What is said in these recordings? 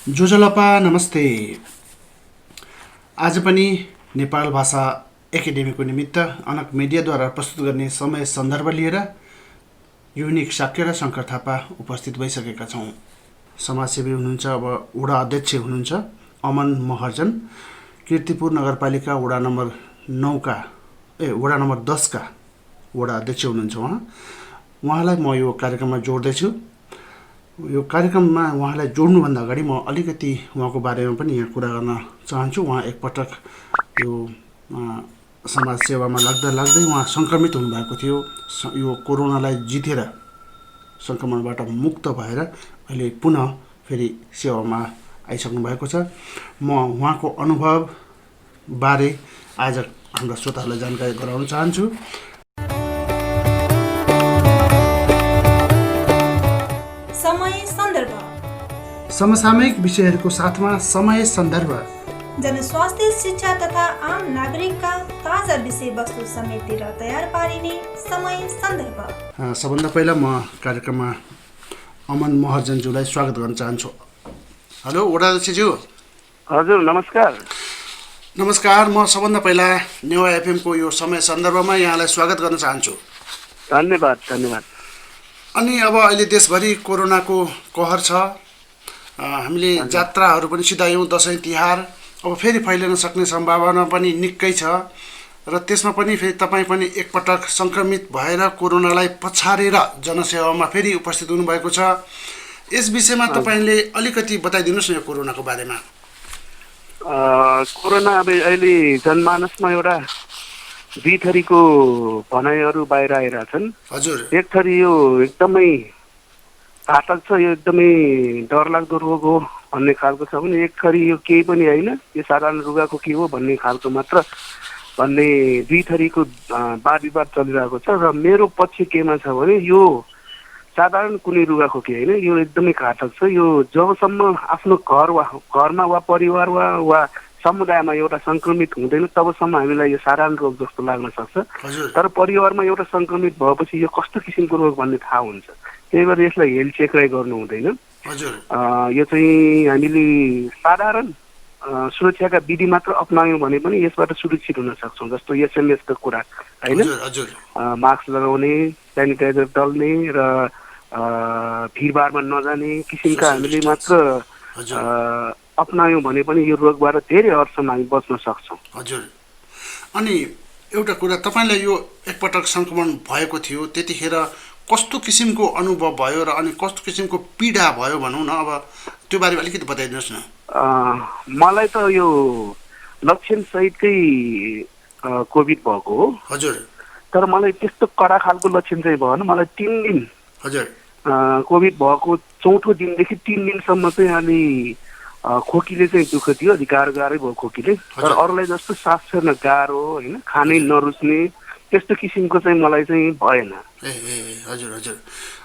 जोजलपा नमस्ते। आज पनि नेपाल भाषा एकाडेमीको निमित्त अनक मिडियाद्वारा प्रस्तुत गर्ने समय सन्दर्भ लिएर युनिक साक्य र शङ्कर थापा उपस्थित भइसकेका छौँ। समाजसेवी हुनुहुन्छ, अब वडा अध्यक्ष हुनुहुन्छ अमन महर्जन, कीर्तिपुर नगरपालिका वडा नम्बर 9 का वडा नम्बर 10 का वडा अध्यक्ष हुनुहुन्छ उहाँलाई म यो कार्यक्रममा जोड्दैछु। यो कार्यक्रममा उहाँलाई जोड्नुभन्दा अगाडि म अलिकति उहाँको बारेमा पनि यहाँ कुरा गर्न चाहन्छु। उहाँ एकपटक यो समाज सेवामा लाग्दै उहाँ सङ्क्रमित हुनुभएको थियो। यो कोरोनालाई जितेर सङ्क्रमणबाट मुक्त भएर अहिले पुनः फेरि सेवामा आइसक्नु भएको छ। म उहाँको अनुभव बारे आज हाम्रा श्रोताहरूलाई जानकारी गराउन चाहन्छु। समसामयिक विषयहरूको साथमा समय सन्दर्भ, जनस्वास्थ्य, शिक्षा तथा आम नागरिकका ताजा विषयवस्तु समेटेर तयार पारिने समय सन्दर्भ। सबभन्दा पहिला म कार्यक्रममा अमन महर्जनज्यूलाई स्वागत गर्न चाहन्छु। हेलो वडा अध्यक्षज्यू। हजुर नमस्कार। नमस्कार। म सबभन्दा पहिला नेवा एफएमको यो समय सन्दर्भमा यहाँलाई स्वागत गर्न चाहन्छु। धन्यवाद धन्यवाद। अनि अब अहिले देशभरि कोरोनाको कहर छ। हामीले जात्राहरू पनि सिधायौँ, दसैँ तिहार अब फेरि फैलिन सक्ने सम्भावना पनि निकै छ र त्यसमा पनि फेरि तपाईँ पनि एकपटक सङ्क्रमित भएर कोरोनालाई पछारेर जनसेवामा फेरि उपस्थित हुनुभएको छ। यस विषयमा तपाईँले अलिकति बताइदिनुहोस् न यो कोरोनाको बारेमा। कोरोना अब अहिले जनमानसमा एउटा दुई थरीको भनाइहरू बाहिर आइरहेछन्। हजुर। एक थरी यो एकदमै घातक छ, यो एकदमै डरलाग्दो रोग हो भन्ने खालको छ भने एक थरी यो केही पनि होइन, यो साधारण रुगाको के हो भन्ने खालको मात्र भन्ने दुई थरीको वाद विवाद चलिरहेको छ। र मेरो पक्ष केमा छ भने यो साधारण कुनै रुगाको के होइन, यो एकदमै घातक छ। यो जबसम्म आफ्नो घरमा वा परिवार वा समुदायमा एउटा सङ्क्रमित हुँदैन तबसम्म हामीलाई यो साधारण रोग जस्तो लाग्न सक्छ। तर परिवारमा एउटा सङ्क्रमित भएपछि यो कस्तो किसिमको रोग भन्ने थाहा हुन्छ। त्यही भएर यसलाई हेल्थ चेक गर्नु हुँदैन। यो चाहिँ हामीले साधारण सुरक्षाका विधि मात्र अप्नायौँ भने पनि यसबाट सुरक्षित हुन सक्छौँ। जस्तो एसएमएसको कुरा होइन, मास्क लगाउने, सेनिटाइजर दल्ने र भिडभाडमा नजाने किसिमका हामीले मात्र अप्नायौँ भने पनि यो रोगबाट धेरै हदसम्म हामी बच्न सक्छौँ। हजुर। अनि एउटा कुरा, तपाईँलाई यो एकपटक सङ्क्रमण भएको थियो, त्यतिखेर कस्तो किसिमको अनुभव भयो र अनि कस्तो किसिमको पीडा भयो भनौँ न, अब त्यो बारेमा अलिकति बताइदिनुहोस् न। मलाई त यो लक्षण सहितकै कोभिड भएको हो। हजुर। तर मलाई त्यस्तो कडा खालको लक्षण चाहिँ भएन। मलाई 3 दिन हजुर कोभिड भएको चौथो दिनदेखि 3 दिनसम्म चाहिँ अलि खोकीले चाहिँ दुःख थियो, अलि गाह्रै भयो खोकीले। तर अरूलाई जस्तो सास फेर्न गाह्रो होइन, खानै नरुच्ने त्यस्तो किसिमको चाहिँ मलाई चाहिँ भएन। हजुर हजुर।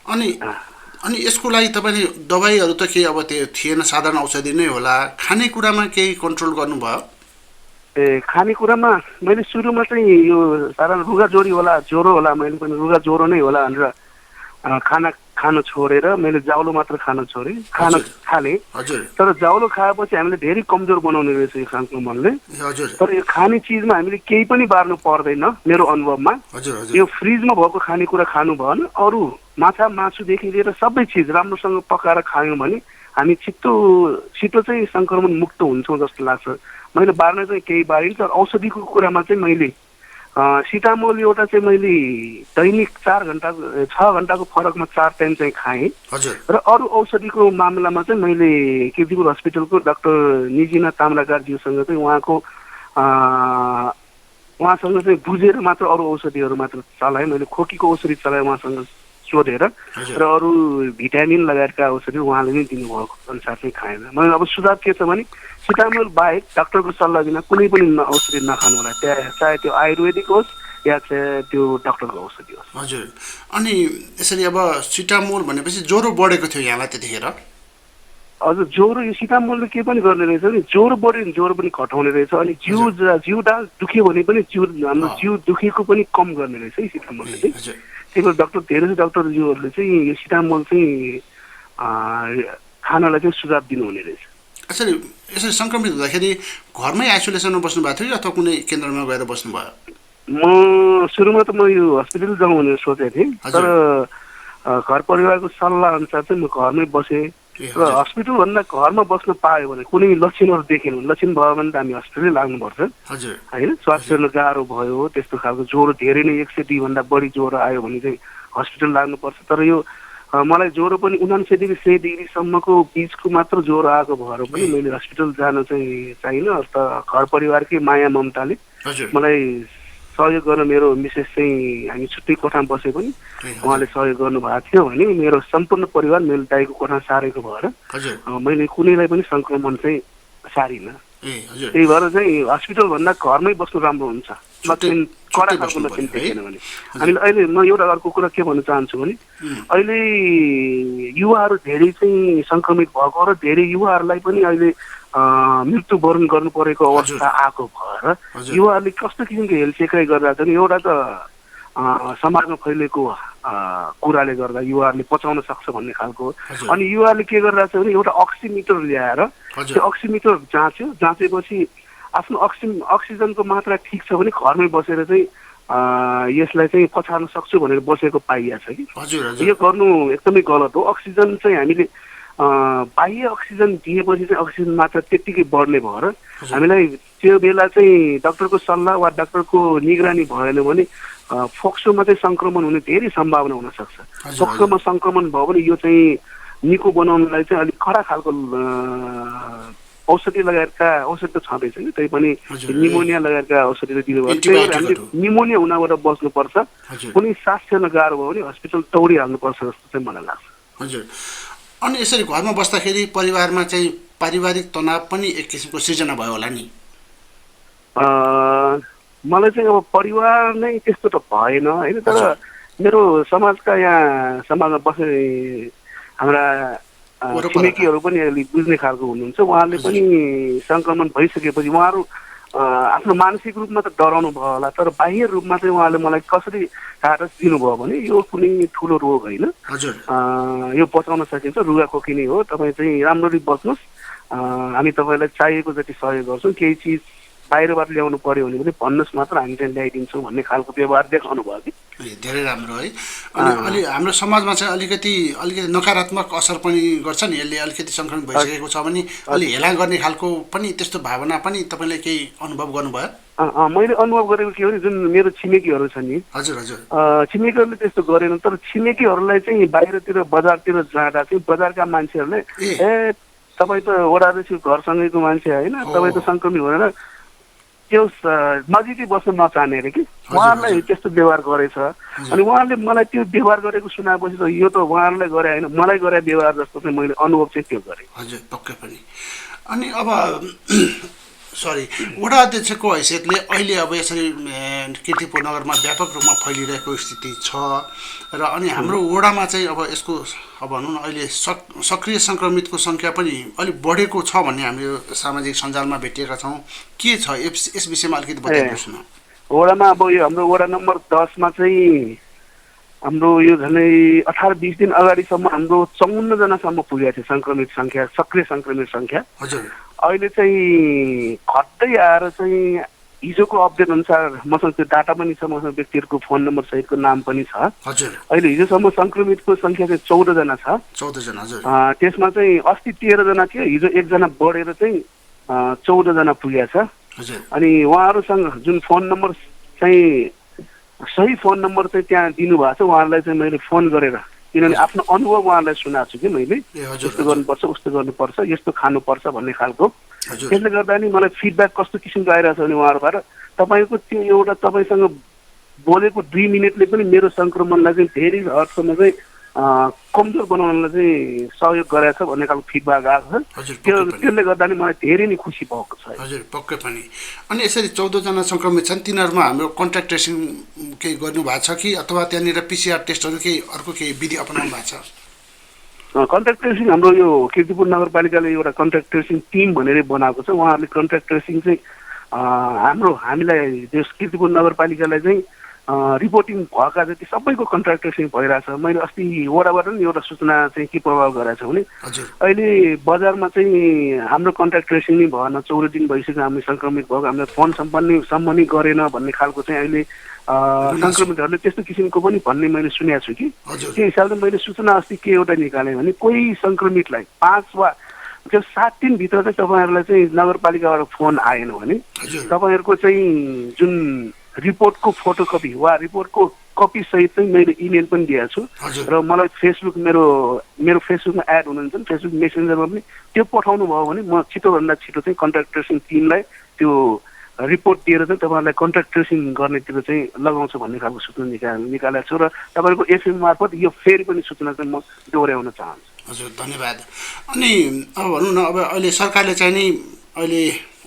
अनि यसको लागि तपाईँले दबाईहरू त केही अब त्यो थिएन, साधारण औषधि नै होला, खानेकुरामा केही कन्ट्रोल गर्नुभयो? खानेकुरामा मैले सुरुमा चाहिँ यो साधारण रुगाज्वरो होला, मैले पनि रुगाज्वरो नै होला भनेर खाना खान छोडेर मैले जाउलो मात्र खान थालेँ। तर जाउलो खाएपछि हामीले धेरै कमजोर बनाउने रहेछ यो सङ्क्रमणले। तर यो खाने चिजमा हामीले केही पनि बार्नु पर्दैन मेरो अनुभवमा। यो फ्रिजमा भएको खानेकुरा खानु भएन। अरू माछा मासुदेखि लिएर सबै चिज राम्रोसँग पकाएर खायौँ भने हामी छिटो चाहिँ सङ्क्रमण मुक्त हुन्छौँ जस्तो लाग्छ। मैले बार्न चाहिँ केही बारिन। तर औषधिको कुरामा चाहिँ मैले सिटामोल एउटा चाहिँ मैले दैनिक 6 घन्टाको फरकमा 4 टाइम चाहिँ खाएँ। र अरू औषधिको मामलामा चाहिँ मैले कीर्तिपुर हस्पिटलको डाक्टर निजिना ताम्राकारज्यूसँग चाहिँ उहाँसँग चाहिँ बुझेर मात्र अरू औषधिहरू मात्र चलाएँ। मैले खोकीको औषधि चलाएँ उहाँसँग सोधेर, र अरू भिटामिन लगायतका औषधि उहाँले नै दिनुभएको अनुसार चाहिँ खाएन। मैले अब सुझाव के छ भने सिटामोल बाहेक डाक्टरको सल्लाह बिना कुनै पनि औषधि नखानु होला, चाहे त्यो आयुर्वेदिक होस् या चाहिँ त्यो डाक्टरको औषधि होस्। हजुर। अनि यसरी अब सिटामोल भनेपछि ज्वरो बढेको थियो यहाँलाई त्यतिखेर? हजुर ज्वरो यो सिटामोलले के पनि गर्ने रहेछ नि ज्वरो बढ्यो भने ज्वरो पनि घटाउने रहेछ अनि जिउ डाल दुख्यो भने पनि हाम्रो जिउ दुखेको पनि कम गर्ने रहेछ है सिटामोलले चाहिँ त्यही भएर धेरै डक्टरज्यूहरूले चाहिँ यो सिटामोल चाहिँ खानलाई चाहिँ सुझाव दिनुहुने रहेछ। यसरी सङ्क्रमित हुँदाखेरि घरमै आइसोलेसनमा बस्नु भएको थियो अथवा कुनै केन्द्रमा गएर बस्नुभयो? म सुरुमा त म यो हस्पिटल जाउँ भनेर सोचेको थिएँ तर घर परिवारको सल्लाह अनुसार चाहिँ म घरमै बसेँ र हस्पिटलभन्दा घरमा बस्न पायो भने कुनै लक्षणहरू देखेन लक्षण भयो भने त हामी हस्पिटलै लाग्नुपर्छ होइन। श्वास फेर्न गाह्रो भयो त्यस्तो खालको ज्वरो धेरै नै 102 भन्दा बढी ज्वरो आयो भने चाहिँ हस्पिटल लाग्नुपर्छ। तर यो मलाई ज्वरो पनि 99 डिग्री 100 डिग्रीसम्मको बिचको मात्र ज्वरो आएको भएर पनि मैले हस्पिटल जान चाहिँ चाहिनँ। त घर परिवारकै माया ममताले मलाई सहयोग गर्न मेरो मिसेस चाहिँ हामी छुट्टै कोठामा बसे पनि उहाँले सहयोग गर्नुभएको थियो भने मेरो सम्पूर्ण परिवार मेरो दाइको कोठा सारेको भएर मैले कुनैलाई पनि सङ्क्रमण चाहिँ सारिनँ। त्यही भएर चाहिँ हस्पिटलभन्दा घरमै बस्नु राम्रो हुन्छ लक्षण कडा खालको लक्षण देखेन भने। हामीले अहिले म एउटा अर्को कुरा के भन्न चाहन्छु भने अहिले युवाहरू धेरै चाहिँ सङ्क्रमित भएको र धेरै युवाहरूलाई पनि अहिले मृत्युवरण गर्नु परेको अवस्था आएको भएर युवाहरूले कस्तो किसिमको हेलचेक्राइ गरिरहेको छन्। एउटा त समाजमा फैलिएको कुराले गर्दा युवाहरूले पचाउन सक्छ भन्ने खालको अनि युवाहरूले के गरिरहेको छ भने एउटा अक्सिमिटर ल्याएर त्यो अक्सिमिटर जाँचेपछि आफ्नो अक्सिजनको मात्रा ठिक छ भने घरमै बसेर चाहिँ यसलाई चाहिँ पछार्न सक्छु भनेर बसेको पाइएको छ कि यो गर्नु एकदमै गलत हो। अक्सिजन चाहिँ हामीले बाह्य अक्सिजन दिएपछि चाहिँ अक्सिजन मात्रा त्यत्तिकै बढ्ने भएर हामीलाई त्यो बेला चाहिँ डाक्टरको सल्लाह वा डाक्टरको निगरानी भएन भने फोक्सोमा चाहिँ सङ्क्रमण हुने धेरै सम्भावना हुनसक्छ। फोक्सोमा सङ्क्रमण भयो भने यो चाहिँ निको बनाउनलाई चाहिँ अलिक कडा खालको औषधि लगायतका औषधि त छँदैछ नि तै पनि निमोनिया लगायतका औषधि त दिनुपर्छ। हामीले निमोनिया हुनबाट बस्नुपर्छ कुनै सास फेर्न गाह्रो भयो भने हस्पिटल दौडिहाल्नुपर्छ जस्तो चाहिँ मलाई लाग्छ। हजुर अनि यसरी घरमा बस्दाखेरि परिवारमा चाहिँ पारिवारिक तनाव पनि एक किसिमको सिर्जना भयो होला नि? मलाई चाहिँ अब परिवार नै त्यस्तो त भएन होइन तर मेरो समाजका यहाँ समाजमा बस्ने हाम्रा छिमेकीहरू पनि अलिक बुझ्ने खालको हुनुहुन्छ उहाँहरूले पनि सङ्क्रमण भइसकेपछि उहाँहरू आफ्नो मानसिक रूपमा त डराउनु भयो होला तर बाह्य रूपमा चाहिँ उहाँले मलाई कसरी साहस दिनुभयो भने यो कुनै ठुलो रोग होइन यो बचाउन सकिन्छ रुगाखोकी नै हो तपाईँ चाहिँ राम्ररी बस्नुहोस् हामी तपाईँलाई चाहिएको जति सहयोग गर्छौँ केही चिज बाहिरबाट ल्याउनु पर्यो भने पनि भन्नुहोस् मात्र हामी चाहिँ ल्याइदिन्छौँ भन्ने खालको व्यवहार देखाउनु भयो कि धेरै राम्रो है। अनि अलि हाम्रो समाजमा चाहिँ अलिकति नकारात्मक असर पनि गर्छ नि यसले अलिकति सङ्क्रमित भइसकेको छ भने अलि हेला गर्ने खालको पनि त्यस्तो भावना पनि तपाईँले केही अनुभव गर्नुभयो? मैले अनुभव गरेको के हो जुन मेरो छिमेकीहरू छन् नि छिमेकीहरूले त्यस्तो गरेन तर छिमेकीहरूलाई चाहिँ बाहिरतिर बजारतिर जाँदा चाहिँ बजारका मान्छेहरूले ए तपाईँ त ओडादेखि घरसँगैको मान्छे होइन तपाईँ त सङ्क्रमित भएर त्यो नजिकै बस्न नचाहने अरे कि उहाँहरूलाई त्यस्तो व्यवहार गरेछ अनि उहाँहरूले मलाई त्यो व्यवहार गरेको सुनाएपछि त यो त उहाँहरूलाई गरे होइन मलाई गरे व्यवहार जस्तो चाहिँ मैले अनुभव चाहिँ त्यो गरेँ। हजुर पक्कै पनि। अनि अब वडा अध्यक्षको हैसियतले अहिले अब यसरी कीर्तिपुर नगरमा व्यापक रूपमा फैलिरहेको स्थिति छ र अनि हाम्रो वडामा चाहिँ अब यसको अब भनौँ न अहिले सक्रिय सङ्क्रमितको सङ्ख्या पनि अलिक बढेको छ भन्ने हामीले सामाजिक सञ्जालमा भेटिएका छौँ के छ यस विषयमा अलिकति बताइदिनुहोस् न। वडामा अब यो हाम्रो वडा नम्बर 10 मा चाहिँ हाम्रो यो झन्डै 18-20 दिन अगाडिसम्म हाम्रो 54 जनासम्म पुगेको थियो सङ्क्रमित सङ्ख्या सक्रिय सङ्क्रमित सङ्ख्या। हजुर अहिले चाहिँ घट्दै आएर चाहिँ हिजोको अपडेट अनुसार मसँग त्यो डाटा पनि छ मसँग व्यक्तिहरूको फोन नम्बर सहितको नाम पनि छ। हजुर अहिले हिजोसम्म सङ्क्रमितको सङ्ख्या चाहिँ 14 जना छ। 14 जना हजुर त्यसमा चाहिँ अस्ति 13 जना थियो हिजो एकजना बढेर चाहिँ 14 जना पुगेको छ। हजुर अनि उहाँहरूसँग जुन फोन नम्बर चाहिँ सही फोन नम्बर चाहिँ त्यहाँ दिनुभएको छ उहाँहरूलाई चाहिँ मैले फोन गरेर किनभने आफ्नो अनुभव उहाँहरूलाई सुनाएको छु कि मैले यस्तो गर्नुपर्छ उस्तो गर्नुपर्छ यस्तो खानुपर्छ भन्ने खालको त्यसले गर्दा नि मलाई फिडब्याक कस्तो किसिमको आइरहेको छ भने उहाँहरूबाट तपाईँको त्यो एउटा तपाईँसँग बोलेको 2 मिनटले पनि मेरो सङ्क्रमणलाई चाहिँ धेरै हदसम्म चाहिँ कमजोर बनाउनलाई चाहिँ सहयोग गरेको छ भन्ने खालको फिडब्याक आएको छ त्यसले गर्दा नि मलाई धेरै नै खुसी भएको छ। हजुर पक्कै पनि। अनि यसरी 14 जना सङ्क्रमित छन् तिनीहरूमा हाम्रो कन्ट्याक्ट ट्रेसिङ केही गर्नु भएको छ कि अथवा त्यहाँनिर पिसिआर टेस्टहरू केही अर्को केही विधि अपनाउनु भएको छ? कन्ट्याक्ट ट्रेसिङ हाम्रो यो कीर्तिपुर नगरपालिकाले एउटा कन्ट्याक्ट ट्रेसिङ टिम भनेर बनाएको छ। उहाँहरूले कन्ट्याक्ट ट्रेसिङ चाहिँ हामीलाई त्यस कीर्तिपुर नगरपालिकालाई चाहिँ रिपोर्टिङ भएका जति सबैको कन्ट्याक्ट ट्रेसिङ भइरहेछ। मैले अस्ति वडाबाट नि एउटा सूचना चाहिँ के प्रभाव गराएको छ भने अहिले बजारमा चाहिँ हाम्रो कन्ट्याक्ट ट्रेसिङ नै भएन, 14 दिन भइसक्यो हामी सङ्क्रमित भएको, हामीले फोन सम्म नि गरेन भन्ने खालको चाहिँ अहिले सङ्क्रमितहरूले त्यस्तो किसिमको पनि भन्ने मैले सुनेको छु कि त्यो हिसाबले मैले सूचना अस्ति के एउटा निकालेँ भने कोही सङ्क्रमितलाई 5 वा 7 दिनभित्र चाहिँ तपाईँहरूलाई चाहिँ नगरपालिकाबाट फोन आएन भने तपाईँहरूको चाहिँ जुन रिपोर्टको फोटोकपी वा रिपोर्टको कपी सहित चाहिँ मैले इमेल पनि दिएको छु र मलाई फेसबुक मेरो फेसबुकमा एड हुनुहुन्छ नि, फेसबुक मेसेन्जरमा पनि त्यो पठाउनु भयो भने म छिटोभन्दा छिटो चाहिँ कन्ट्याक्ट ट्रेसिङ टिमलाई त्यो रिपोर्ट दिएर चाहिँ तपाईँहरूलाई कन्ट्याक्ट ट्रेसिङ गर्नेतिर चाहिँ लगाउँछ भन्ने खालको सूचना निकालेको छु र तपाईँको एफएम मार्फत यो फेरि पनि सूचना चाहिँ म दोहोऱ्याउन चाहन्छु। हजुर धन्यवाद। अनि अब भनौँ न, अब अहिले सरकारले चाहिँ नि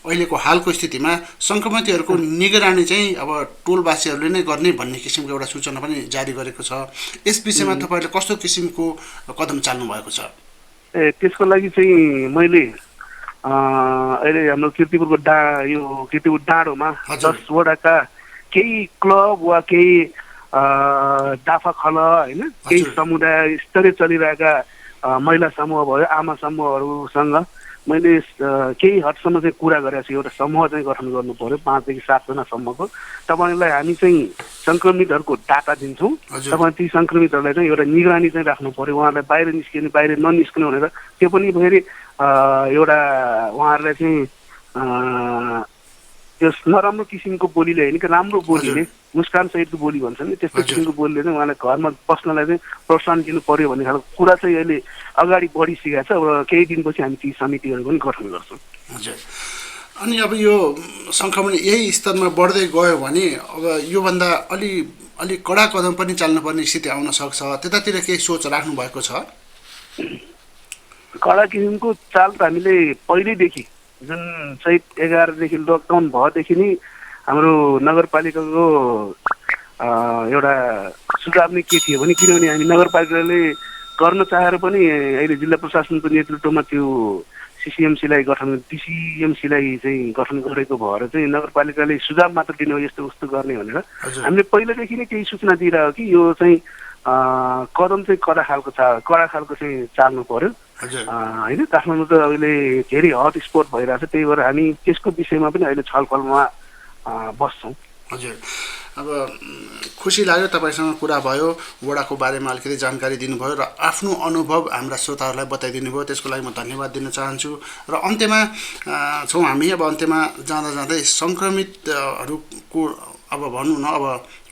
अहिलेको हालको स्थितिमा सङ्क्रमितहरूको निगरानी चाहिँ अब टोलवासीहरूले नै गर्ने भन्ने किसिमको एउटा सूचना पनि जारी गरेको छ। यस विषयमा तपाईँहरूले कस्तो किसिमको कदम चाल्नु भएको छ? त्यसको लागि चाहिँ मैले अहिले हाम्रो कीर्तिपुरको यो कीर्तिपुर डाँडोमा 10 वडाका केही क्लब वा केही दाफा खल होइन केही समुदाय स्तरीय चलिरहेका महिला समूह भयो, आमा समूहहरूसँग मैले केही हदसम्म चाहिँ कुरा गरेको छु। एउटा समूह चाहिँ गठन गर्नु पर्यो 5 देखि 7 जनासम्मको। तपाईँलाई हामी चाहिँ सङ्क्रमितहरूको डाटा दिन्छौँ। तपाईँ ती सङ्क्रमितहरूलाई चाहिँ एउटा निगरानी चाहिँ राख्नु पर्यो, उहाँहरूलाई बाहिर निस्किने बाहिर ननिस्किनु भनेर। त्यो पनि फेरि एउटा उहाँहरूलाई चाहिँ त्यस नराम्रो किसिमको बोलीले होइन कि राम्रो बोलीले मुस्कान सहितको बोली भन्छ नि त्यस्तो किसिमको बोलीले चाहिँ उहाँलाई घरमा बस्नलाई चाहिँ प्रोत्साहन दिनु पर्यो भन्ने खालको कुरा चाहिँ अहिले अगाडि बढिसकेको छ। अब केही दिनपछि हामी ती समितिहरू पनि गठन गर्छौँ। हजुर। अनि अब यो सङ्क्रमण यही स्तरमा बढ्दै गयो भने अब योभन्दा अलि कडा कदम पनि चाल्नुपर्ने स्थिति आउन सक्छ, त्यतातिर केही सोच राख्नु भएको छ? कडा किसिमको चाल त हामीले पहिल्यैदेखि जुन चैत 11 देखि लकडाउन भएदेखि नै हाम्रो नगरपालिकाको एउटा सुझाव नै के थियो भने किनभने हामी नगरपालिकाले गर्न चाहेर पनि अहिले जिल्ला प्रशासनको नेतृत्वमा त्यो सिसिएमसीलाई चाहिँ गठन गरेको भएर चाहिँ नगरपालिकाले सुझाव मात्र दिने हो यस्तो उस्तो गर्ने भनेर हामीले पहिलादेखि नै केही सूचना दिइरहेको कि यो चाहिँ कदम चाहिँ कडा खालको चाहिँ चाल्नु पर्यो होइन। काठमाडौँ त अहिले धेरै हट स्पट भइरहेछ, त्यही भएर हामी त्यसको विषयमा पनि अहिले छलफलमा बस्छौँ। हजुर। अब खुसी लाग्यो तपाईँसँग कुरा भयो, वडाको बारेमा अलिकति जानकारी दिनुभयो र आफ्नो अनुभव हाम्रा श्रोताहरूलाई बताइदिनु भयो, त्यसको लागि म धन्यवाद दिन चाहन्छु। र अन्त्यमा छौँ हामी, अब अन्त्यमा जाँदै सङ्क्रमितहरूको अब भनौँ न, अब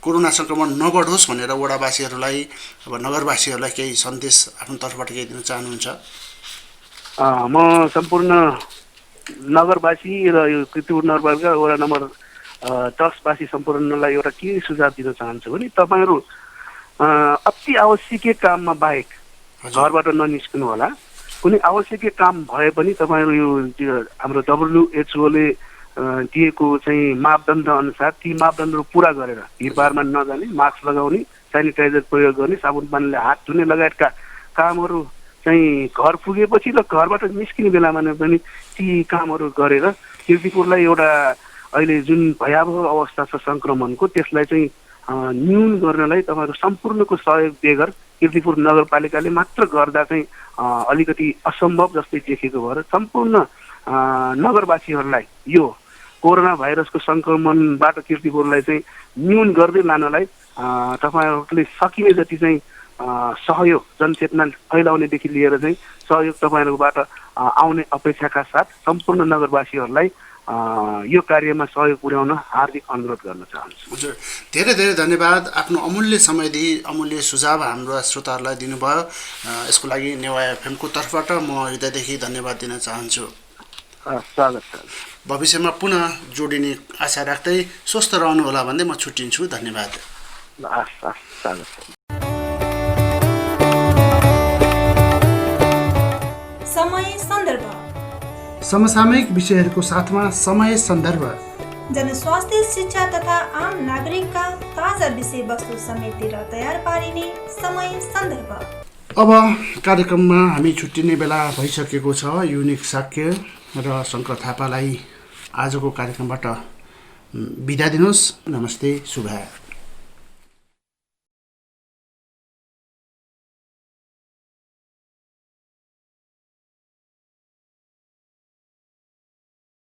कोरोना सङ्क्रमण नबढोस् भनेर वडावासीहरूलाई अब नगरवासीहरूलाई केही सन्देश आफ्नो तर्फबाट केही दिन चाहनुहुन्छ? म सम्पूर्ण नगरवासी र यो कीर्तिपुर नगरपालिका वडा नम्बर 10 वासी सम्पूर्णलाई एउटा के सुझाव दिन चाहन्छु भने तपाईँहरू अति आवश्यकीय काममा बाहेक घरबाट ननिस्कनु होला। कुनै आवश्यकीय काम भए पनि तपाईँहरू यो हाम्रो WHO ले दिएको चाहिँ मापदण्ड अनुसार ती मापदण्डहरू पुरा गरेर भिडभाडमा नजाने, मास्क लगाउने, सेनिटाइजर प्रयोग गर्ने, साबुन पानीले हात धुने लगायतका कामहरू चाहिँ घर पुगेपछि र घरबाट निस्किने बेलामा पनि ती कामहरू गरेर कीर्तिपुरलाई एउटा अहिले जुन भयावह अवस्था छ सङ्क्रमणको त्यसलाई चाहिँ न्यून गर्नलाई तपाईँहरू सम्पूर्णको सहयोग बेगर कीर्तिपुर नगरपालिकाले मात्र गर्दा चाहिँ अलिकति असम्भव जस्तै देखेको भएर सम्पूर्ण नगरवासीहरूलाई यो कोरोना भाइरसको सङ्क्रमणबाट कीर्तिपुरलाई चाहिँ न्यून गर्दै लानलाई तपाईँहरूले सकिने जति चाहिँ सहयोग जनचेतना फैलाउनेदेखि लिएर चाहिँ सहयोग तपाईँहरूबाट आउने अपेक्षाका साथ सम्पूर्ण नगरवासीहरूलाई यो कार्यमा सहयोग पुर्याउन हार्दिक अनुरोध गर्न चाहन्छु। हजुर, धेरै धेरै धन्यवाद। आफ्नो अमूल्य समय दिई अमूल्य सुझाव हाम्रो श्रोताहरूलाई दिनुभयो, यसको लागि नेवा एफएमको तर्फबाट म हृदयदेखि धन्यवाद दिन चाहन्छु। स्वागत छ। भविष्यमा पुनः जोडिने आशा राख्दै स्वस्थ रहनुहोला भन्दै म छुट्टिन्छु। धन्यवाद। स्वागत छ। समय सन्दर्भ समसामयिक विषयहरूको साथमा समय सन्दर्भ, जनस्वास्थ्य, शिक्षा तथा आम नागरिकका ताजा विषयवस्तु समेटेर तयार पारिने समय सन्दर्भ। अब कार्यक्रममा हामी छुट्टिने बेला भइसकेको छ। युनिक शाक्य र शङ्कर थापालाई आजको कार्यक्रमबाट बिदा दिनुहोस्। नमस्ते, शुभ।